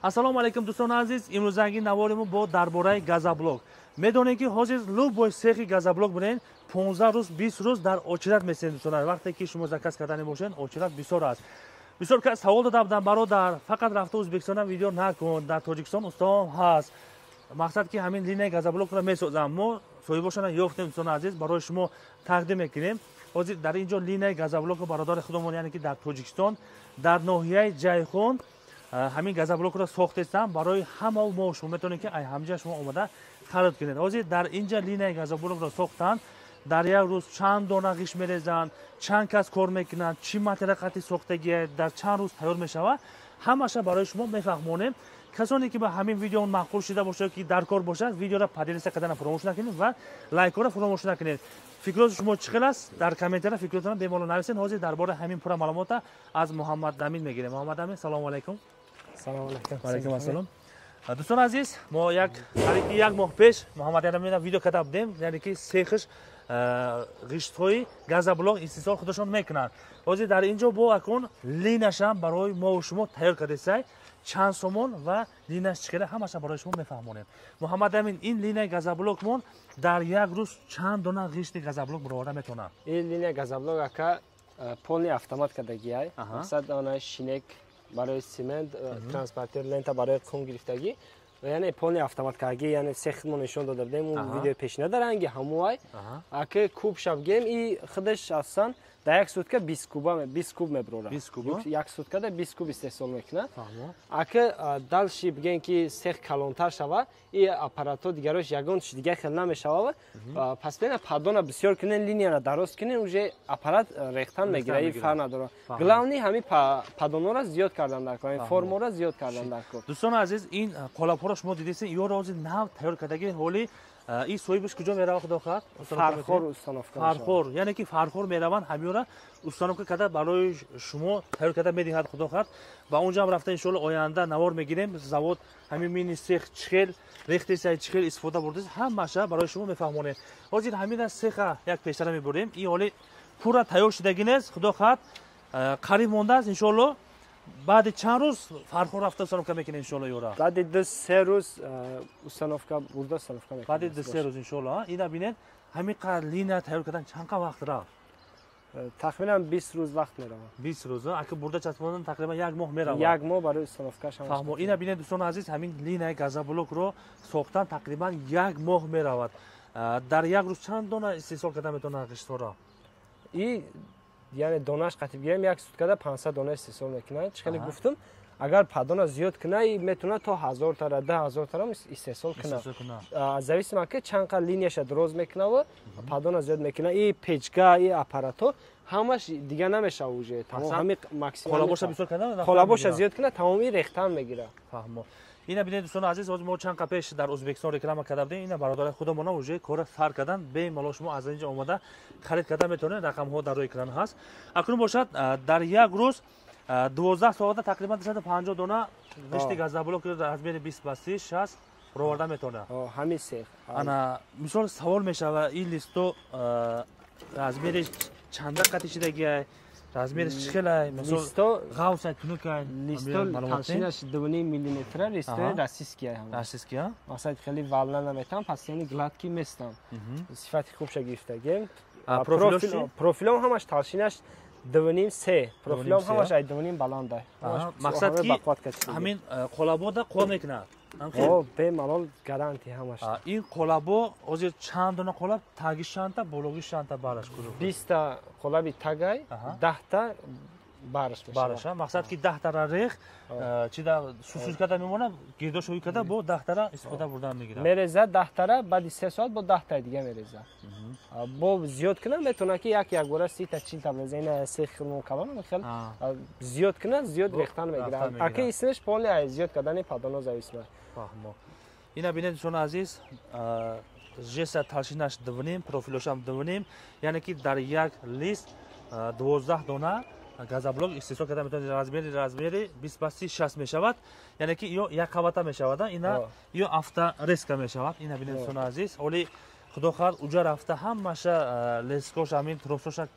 Ассалому алайкум, дӯстони азиз. Имрӯзанги навори мо бо дар бораи газоблок. Медонем, ки ҳозир любой цехи газоблок бинен, 15 рӯз, 20 рӯз дар очередь месен. Дӯстон, вақте ки шумо заказ кардани бошед, очередь бисёр аст. Бисёр кас савол дода будам: «Бародар, фақат рафта Ӯзбекистонам видео накун, дар Тоҷикистон устаом ҳаст». Мақсад ки ҳамин линияи газоблокро месозам, мо соҳибошона ёфтем. Дӯстони азиз, барои шумо тақдим мекунем. Ҳозир дар ин ҷо линияи газоблоку бародари худомон, яъне ки дар Тоҷикистон, дар ноҳияи Ҷайхун ҳамин газоблокро сохтестам барои ҳама мо. Шумо метавонед, ки ай ҳамҷа шумо омада харид кунед. Ҳозир дар инҷа линияи газоблокро сохтанд. Дар як рӯз чанд дона ғишт мерезанд, чанд кас кор мекунанд, чӣ материал қати сохтагия, дар чанд рӯз тайёр мешавад, ҳамаша барои шумо мефаҳмонем. Касоне ки ба ҳамин видео маъқул шида бошад, ки дар кор бошад, видеоро поделиться кардана фаромӯш накунед ва лайкҳоро фаромӯш накунед. Фикроти шумо чӣ хел аст? Дар комментария фикротонро бемалол нависед. Ҳозир дар бораи ҳамин пурра маълумота аз Муҳаммадамин мегирем. Муҳаммадамин, салому алайкум. Салому алайкум. Алайкум ассалом. Дӯстони азиз, мо як қариби як моҳ пеш Муҳаммадамина видео карда будем, яъне ки цехш ғиштҳои газоблок истеҳсол худашон мекунанд. Ҳозир дар ин ҷо бо акун линашам барои мову шумо тайёр кардесай. Чанд сомон ва линаш чӣ хела, ҳамаша барои шумо мефаҳмонем. Муҳаммадамин, ин линияи газоблокмон дар як рӯз чанд дона ғишти газоблок бароварда метавонад? Ин линия газоблок, ака, полный автомат кардагиай. Мақсад, ана шнек барои цемент, транспортер лента барои қум гирифтагӣ, яъне полный автомат кардагӣ. Яъне цех мо нишон дода будем он видеои пешина, дар ранги ҳамуай. Ака, куб шабгем, и худаш асан дар як сутка 20 куба, 20 куб меброра. Як суткада 20 куб истеҳсол мекунад. Ака, дальше бигем, ки цех калонтар шава, и аппаратҳо дигарош ягон чи дигар хел намешава. Постепенно поддона бисёр кунен, линияро дароз кунен, уже аппарат рехтан мегира, и фарқ надорад. Главный ҳами поддонҳоро зиёд кардан дар кор, формаро зиёд кардан дар кор. Дӯстони азиз, ин қолабҳоро шумо дидесен, ёро ҳозир нав тайёр кардаги. Ҳоли ин соҳибаш куҷо меравад, худо хоҳад? Фархор установка. Фархор, яъне ки Фархор мераванд, ҳамёра установка карда барои шумо тайёр карда медиҳад, худо хоҳад. Ва онҷо ҳам рафта, иншоалло, оянда навор мегирем. Завод, ҳамин мини цех чӣ хел рехтеса, чӣ хел истифода бурдест, ҳамаша барои шумо мефаҳмонем. Ҳозир ҳамина цеха як пештара мебурем. Ин ҳоли пурра тайёр шудагӣ нест, худо хоҳад, қариб мондааст. Иншоалло, баъди чанд рӯз Фархор рафта установка мекунем, иншоалло, ёра? Баъди 2-3 рӯз установка бурда, установка мекунем. Баъди 2-3 рӯз, иншоалло. Ина бинед, ҳамин қадр линия тайёр кардан чанд қа вақт рафт? Тахминан 20 рӯз вақт меравад. 20 рӯз. Ака, бурда часпондан тақрибан як моҳ меравад. Як моҳ барои установкаш. Фаҳмо. Ина бинед, дӯстони азиз, ҳамин линияи газоблокро сохтан тақрибан як моҳ меравад. Дар як рӯз чанд дона истеҳсол карда метавонад ғиштҳоро? И яъне донаш қатиб гирем, як суткада 500 дона истеҳсол мекунад. Чӣ хеле гуфтам, агар поддона зиёд куна, метавонад то 1000 тара, 2000 тарам истеҳсол кунад, зависимо ки чанд қа линияша дроз мекунава, поддона зиёд мекунад. И печка, и аппаратҳо ҳамаш дига намешава, уже тамом ҳами максимум. Қолабоша бисёр карда. Қолабоша зиёд кунад, тамоми рехтан мегирад. Фаҳмо. Ина бинед, дӯстони азиз, ҳозир мо чанд қа пеш дар Ӯзбекистон реклама карда будем. Ина бародари худамона уже кора сар кардан. Бемалол шумо аз инҷа омада харид карда метавонед. Рақамҳо дар рӯи экран ҳаст. Акнун бошад, дар як рӯз 12 соата тақрибан 250 дона ғишти газоблок размери 20 ба 30, 60 бароварда метавонад. Ҳамин цех. Ана мисол, савол мешава: ин листо размери чанда қати шидагиай, размериш чӣ хелай? Мисол, ғавсай, тунукай? Листо толщинаш 2,5 миллиметра, листои российский. Российский. Мақсад, хеле волна наметам, постоянно гладкий местам, сифати хубша гирифтагем. Профилом ҳамаш толщинаш 2,5, 3, профилом ҳамаш ай 2,5 баланда. Мақсад, ки ҳамин қолабода қувва мекунад. Бемалол, гарантия ҳамаш. Ин қолабо ҳозир чанд дона қолаб, тагиш чандта, бологиш чандта, бараш куҷо? 20-та қолаби тагай, 10-та бараш. Бараш. Мақсад, ки 10-тара рех чида сусуз карда мемонад, гирдош ҳӯй карда, бо 10-тара истифода бурдан мегирад. Мереза 10-тара, баъди 3 соат бо 10-таи дига мереза. Бо зиёд кунад, метавонад, ки як якбора 30-та, 40-та бреза. Ина се хилмо калон хел зиёд кунад, зиёд рехтан мегирад. Ака, исмеш полный зиёд кардани поддоно зависимо. Фаҳмо. Ина бинед, дӯстони азиз, жеста толщинаш 2,5, профилошам 2,5, яъне ки дар як лист 12 дона газоблок истеҳсол карда метавонед. Размери 20 ба 30, 60 мешавад, яъне ки ё як қабата мешавад, ина ё авторезка мешавад. Ина бинед, дӯстони азиз, ҳоли, худо хоҳад, уҷа рафта ҳамаша лескош, ҳамин тросоша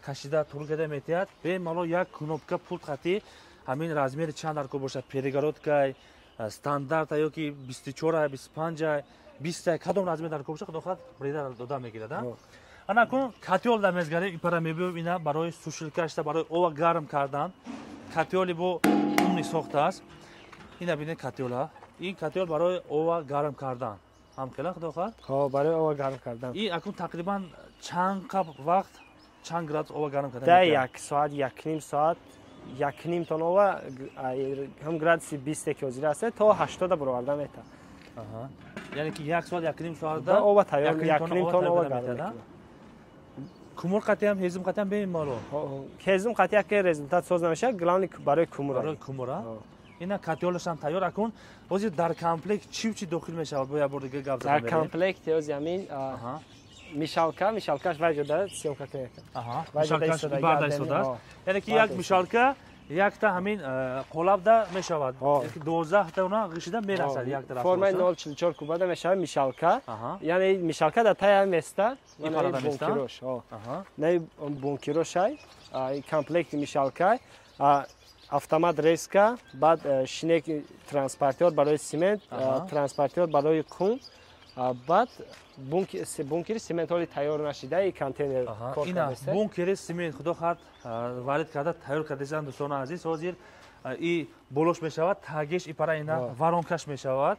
кашида тур карда метиҳад. Бемалол як кнопка пулт қатӣ. Ҳамин размери чанд дар кор бошад, перегородкай стандарта ё ки 24, 25, 20, кадом размер дар кор бошад, худо хоҳад, бреда дода мегирад. Ана кун котёл да мезгарем, ипара мебиём. Ина барои сушилкашта, барои ова гарм кардан котёли бо умни сохтааст. Ина бинед, котёла. Ин котёл барои ова гарм кардан ҳам хела, худо хоҳад. Ҳо, барои ова гарм кардан. И акун тақрибан чанд қаб вақт, чанд градус ова гарм кардан? Да як соат, якним соат, якним тон ова ҳам градуси бисте ки ҳозир аст, то 80-а бароварда мета. Яъне ки як соат, якним соатда ова тайёр, якним тон ова гарм мекунад. Кумур қатиам, ҳезум қатиам бемалол? Ҳезум қати яке результат соз намешавад, главный барои кумур. Барои кумура. Ина котёлашам тайёр. Акун ҳозир дар комплект чӣ чӣ дохил мешавад, бо як бор дига гап? Дар комплект ҳозир ҳамин мешалка, мешалкаш вай ҷода съёмка кунед. Барда истодааст. Яъне ки як мешалка якта ҳамин қолабда мешавад, 12-та она ғишида мерасад як тараф. Формаи 0,44 кубада мешавад мешалка. Яъне мешалка дар тая места, бункерош, на бункерошай комплекти мешалка, автомат резка, баъд шнек, транспортёр барои цемент, транспортёр барои қум, баъд бункери цемент ҳоли тайёр нашида и контейнер. Ина бункери цемент, худо хоҳад, варид карда, тайёр кардасан. Дӯстони азиз, ҳозир и болош мешавад, тагиш ипара ина воронкаш мешавад.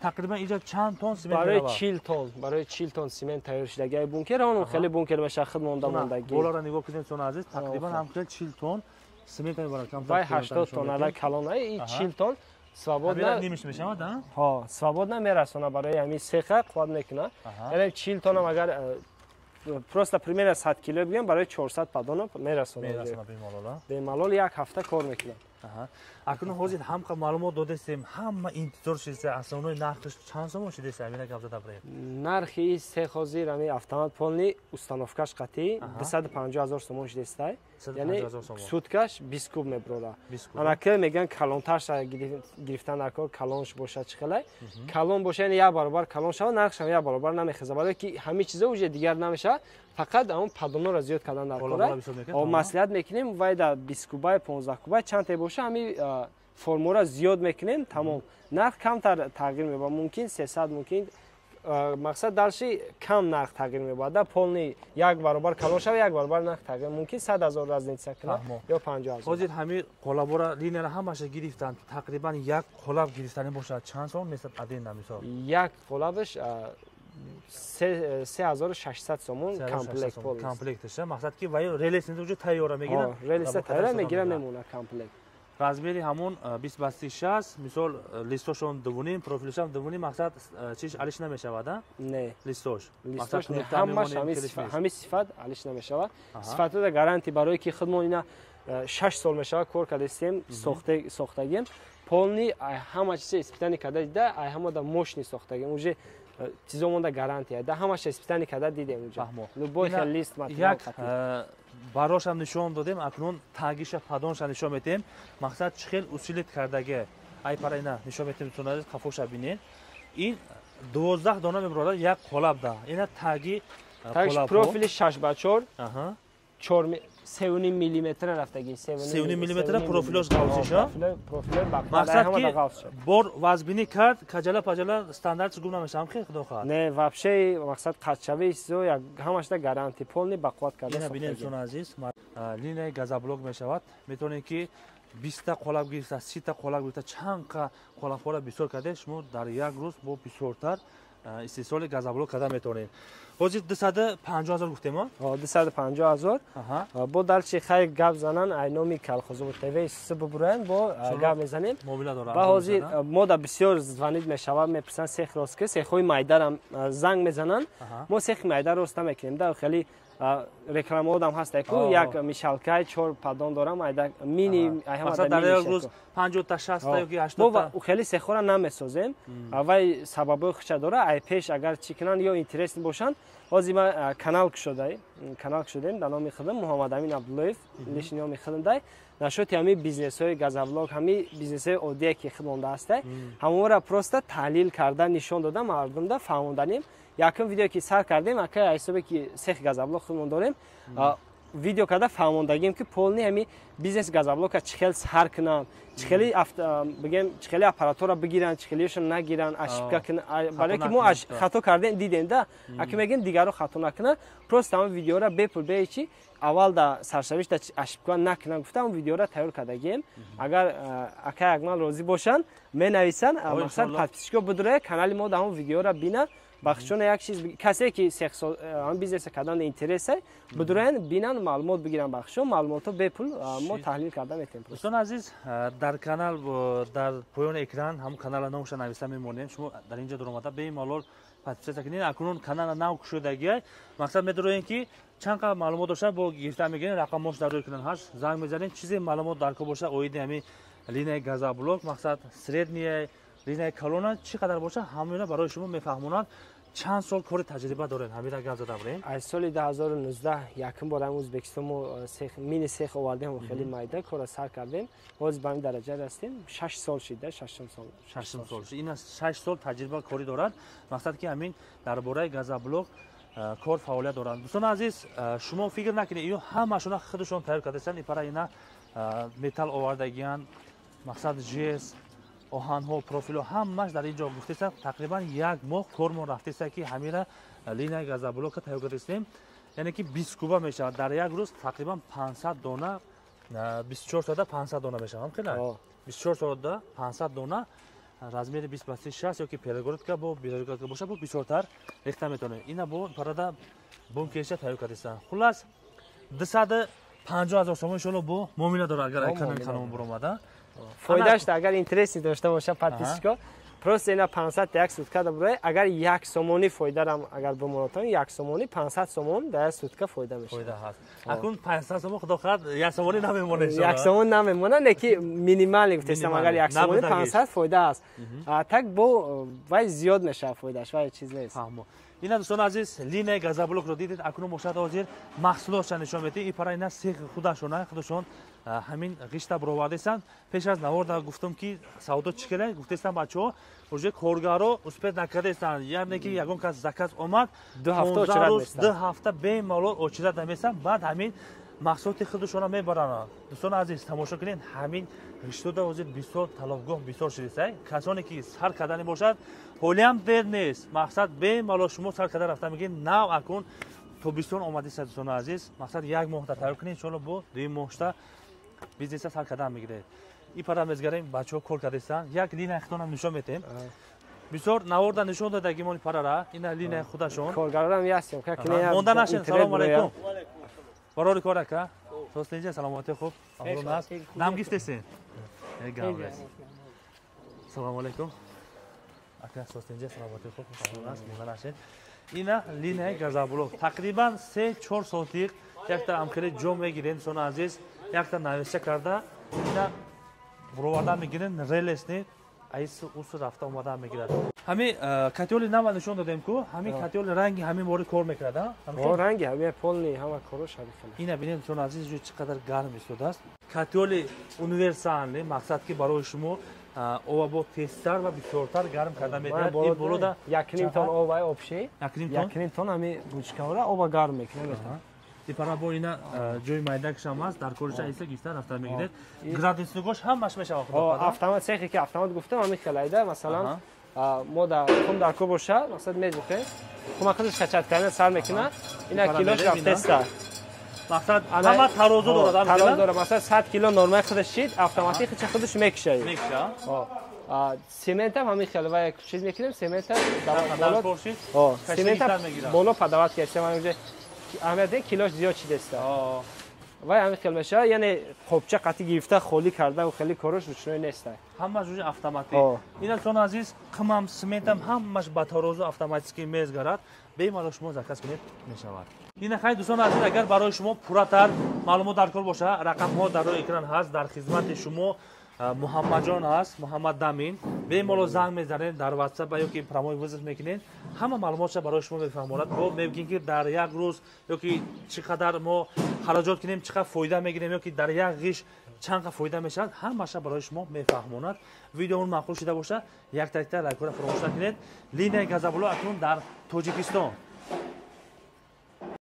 Тақрибан инҷа чанд тон цемент? Барои 40 тон, барои 40 тон цемент тайёр шидаги бункер. Он хеле бункер мешавад, худ монда мондагӣ. Болоро нигоҳ кунед, дӯстони азиз, тақрибан ҳам хел 40 тон цемент мебарад. Вай 80 тон ала калона, и 40 тон свободно. Нимиш мешавад, а? Ҳо, свободно мерасона, барои ҳамин сеха қувват мекунад. Яъне 40 тонам агар просто примерно 100 кило бигӯем, барои 400 поддона мерасона. Мерасона бемалол. Бемалол як ҳафта кор мекунад. Акнун ҳозир ҳамқа маълумот додестем, ҳама интизор шидеста. Основной нархш чанд сомон шидеста, амина гап зада бирем. Нархи сех ҳозир ами автомат полный установкаш қатӣ 250 000 сомон шидестай. Яъне суткаш 20 куб меброра. Анаки мегӯян, калонтарша гирифтан дар кор, калонш бошад чӣ хелай? Калон боша, яъне як баробар калон шава, нархшам як баробар намехеза, барое ки ҳамин чизо уже дигар намешавад, фақат ҳамон поддонора зиёд кардан дар кора. Маслиҳат мекунем, вай да 20 кубай, 15 кубай, чанте боша, ҳами формура зиёд мекунем, тамом, нарх камтар тағйир меёбад, мумкин 300, мумкин мақсад дальше кам нарх тағйир меёбад. Да полный як баробар калон шава, як баробар нарх тағйир, мумкин 100 000 разница кунад ё 50 000. Ҳозир ҳами қолабора, линияра ҳамаша гирифтан, тақрибан як қолаб гирифтани бошад, чанд сом месад адена, мисол? Як қолабаш 3600 сомон, комплект. Комплекташа, мақсад ки вай рельс уже тайёра мегирад. Рельса тайёра мегира, мемона комплект. Размери ҳамон 20 ба 36, мисол, листошон дувуним, профилшам дувуним, мақсад чиш алиш намешавад, а? Не. Листош. Листош ҳамаш ҳами сифат алиш намешавад. Сифатода гарантия, барое ки худмон ина 6 сол мешавад кор кардастем, сохтагем, полный ҳама чизе испытание карда дида, ай ҳамада мощный сохтагем, уже чизо монда гарантия да, ҳамаша испытание карда дидем уже, любой хел лист, материал. Як барошам нишон додем, акнун тагиша, поддонша нишон метем. Мақсад чӣ хел усилить кардаге, ай пара ина нишон метем. Туназ қафоша бинед, ин 12 дона мебурада як қолабда. Ина таги. Профили 6 ба 4, 3,5 миллиметра рафтаги. 3,5 миллиметра профилош ғавсиша. Мақсад ки бор вазбинӣ кард, каҷала паҷала стандарт гум намешавам, хел, худо хоҳад. Не, вообще мақсад қатшави чизо ҳамашда гарантия, полный бақувват карда. Ина бинед, дӯстони азиз, линияи газоблок мешавад. Метавонед ки 20-та қолаб гирифта, 30-та қолаб гирифта, чанд қа қолабҳоро бисёр карде, шумо дар як рӯз бо бисёртар истеҳсоли газоблок карда метавонед. Ҳозир 250 000 гуфтем? 250 000. Бо дальше хай гап занан, ай номи Калхозобод ТВ с бубураем, бо гап мезанем. Ба ҳозир мо да бисёр звонить мешавад, мепурсанд, сех рост ки, сехҳои майдарам занг мезананд. Мо сехи майда рост намекунем. Да хеле рекламаодам ҳаста ку, як мешалкай, чор поддон дорам, айда мини. Дар як рӯз 50-та, 60-та ёки 80-та. Мо хеле сехҳоро намесозем, вай сабабҳои худша дора. Ай пеш агар чӣ кунанд ё интересный бошанд, ҳозир ма канал кушодай, канал кушодаем дар номи худам, Муҳаммадамин Абдуллоев, лиши номи худам дай. Нашоти ҳамин бизнесҳои газоблок, ҳамин бизнесҳои оддие ки худ монда ҳастай, ҳамонро просто таҳлил карда нишон дода, мардумда фаҳмонданем. Якум видео ки сар кардем, ака, ҳисобе ки сехи газоблок худмон дорем. Видео карда фаҳмондагим, ки полный ҳами бизнес газоблока чӣ хел сар кунанд, чӣ хели, бигем, чӣ хели аппаратура бигиранд, чӣ хелиашон нагиранд, ошибка кунанд, барое ки мо хато кардем, дидем да. Аки мегем, дигарро хато накунанд, просто ҳамн видеора бепул, беҳечи, аввал да саршавиш да ошибка накунанд гуфта, ҳамн видеора тайёр кардагием. Агар акай Акмал розӣ бошанд, менависанд, мақсад, подписчико бидурая канали мо, да ҳамн видеора бинанд. Бахшона як чиз, касе ки бизнеса кардан интересе, бидураен, бинанд, маълумот бигиранд, бахшо маълумотҳо бепул мо таҳлил карда метавонем. Дӯстони азиз, дар канал, дар поёни экран ҳамн канала номша нависта мемонем. Шумо дар инҷа дуромада бемалол подписаться кунед. Акнун канала нав кушодагиай, мақсад, медуроем, ки чанд қа маълумот дошта бо гирифта мегирем. Рақамош дар рӯи экран ҳаст, занг мезанем. Чизе маълумот дар кор боша оиди ҳамин линияи газоблок, мақсад, средняя линияи калона чӣ қадар боша, ҳамина барои шумо мефаҳмонад. Чанд сол кори таҷриба дорем, ҳамира гап зада бурем. Аз соли 2019 якум бор ҳам Ӯзбекистон мо мини цех овардем, хеле майда кора сар кардем, ҳозир ба ҳамин дараҷа растем. 6 сол шида, шашум сол. Шашум сол. Ин 6 сол таҷриба корӣ дорад. Мақсад, ки ҳамин дар бораи газоблок кор фаъолият доранд. Дӯстони азиз, шумо фикр накунед, ино ҳамашона худашон тайёр кардастанд. Ипара ина металл овардагиянд, мақсад, жест, оҳанҳо, профилҳо, ҳамаш дар ин ҷо гуфтеста. Тақрибан як моҳ кормон рафтеста, ки ҳамира линияи газоблока тайёр кардастем, яъне ки 20 куба мешавад дар як рӯз, тақрибан 500 дона, 24 соата 500 дона мешавад. Хела 24 соата 500 дона, размери 20 ба 30, 60 ё ки перегородка, бо перегородка боша, бо бисёртар рехта метавонем. Ина бо парада бункерша тайёр кардастанд. Хуллас, 250 000 сомон иншоалло бо муомила дорад, агар канали каналон буромада. Фоидааш, агар интереси дошта боша подписчико, просто ина 500 як сутка да бурай, агар 1 сомонӣ фоидарам агар бимонатон, 1 сомонӣ 500 сомон дар як сутка фоида мешавад. Фоида ҳаст. Акун 500 сомон, худо хоҳад, 1 сомонӣ намемонад. 1 сомон намемонад, не ки минимальный гуфтестам, агар 1 сомонӣ 500 фоида аст, так бо вай зиёд мешавад фоидааш, вай чиз нест. Фаҳмо. Ина, дӯстони азиз, линияи газоблокро дидед. Акнун бошад, ҳозир маҳсулотша нишон медиҳед. И пара ина сехи худашона, худашон ҳамин ғишта баровардастанд. Пеш аз наворда гуфтам, ки савдо чӣ кела, гуфтестам, бачаҳо уже коргаро успеть накардастанд, яъне ки ягон кас заказ омад, 2 ҳафта, 2 ҳафта бемалол очередь наместанд, баъд ҳамин маҳсулоти худашона мебаранд. Дӯстони азиз, тамошо кунед, ҳамин ғиштода ҳозир бисёр талабгоҳ бисёр шудааст. Касоне ки сар кардани бошад, ҳолиам дер нест, мақсад, бемалол шумо сар карда рафта мегиред. Нав акун тобистон омадиста, дӯстони азиз, мақсад, як моҳта тайёр кунед, иншоалло бо дуюм моҳшта бизнеса сар кардан мегиред. И пара мезгарем, бачаҳо кор кардастанд, як линия худонам нишон метем. Бисёр наворда нишон додагимони парара, ина линияи худашон. Коргарам ястем. Монда нашин. Салому алайкум, барори кор, ака, состинҷа, саломатӣ, хуб аст, дам гифтесен. Салому алайкум, ака, состинҷа, саломатӣ, хуб аст, монда нашин. Ина линияи газоблок, тақрибан 3-4 сотиқ якта амхеле ҷо мегирем, дӯстони азиз, якта нависта карда, ина буроварда мегирем, релесни айси усу рафта омада мегирад. Ҳами котёли нава нишон додем ку, ҳами котёли ранги ҳамин бори кор мекунад. Ранги ҳами полный, ҳама корош. Ина бинед, дӯстони азиз, чӣ қадар гарм истодааст. Котёли универсальный, мақсад, ки барои шумо ова бо тезтар ва бисёртар гарм карда метавонад. Ин болода 1,5 тон ова общий, 1,5 тон ҳами бучкаора ова гарм мекунад. Ипара бо ина ҷои майдакшам аст, дар кориша иса гифта рафта мегиред. Градусникош ҳамаш мешавад. Автомат, цехе ки автомат гуфтам, ҳами хелайда. Масалан, мо дар хум дар ко боша, мақсад, мезухем, хума худаш качать кардан сар мекунад, ина килош рафтеста. Мақсад, ҳама тарозу дорад. Тарозу дорад. Масалан, 100 кило нормаи худаш шид, автоматик худаш мекушад. Мекуша. Цементам ҳамин хел, ва чиз мекунем, цемента цемента боло подавать кардем, уже аҳамият, килош зиёд шидеста, вай ҳамин хел мешавад. Яъне қобча қатӣ гирифта, холӣ карда, хеле корош ручной неста. Ҳамаш уже автоматик. Ина, дӯстони азиз, қимам, цементам ҳамаш ба тарозу автоматически мезгарад. Бемалол шумо заказ кунед, мешавад. Ина хай, дӯстони азиз, агар барои шумо пурратар маълумот дар кор боша, рақамҳо дар рӯи экран ҳаст, дар хизмати шумо Муҳаммадҷон ҳаст, Муҳаммад Дамин. Бемалол занг мезанед дар ватсап ё ки прямой вызов мекунед, ҳама маълумотша барои шумо мефаҳмонад. Бо мебигин, ки дар як рӯз ё ки чӣ қадар мо хароҷот кунем, чӣ қадар фоида мегирем, ё ки дар як ғиш чанд қад фоида мешавад, ҳамаша барои шумо мефаҳмонад. Видеоон маъқул шуда боша, якта якта лайкҳоро фаромӯш накунед. Линияи газоблок акнун дар Тоҷикистон.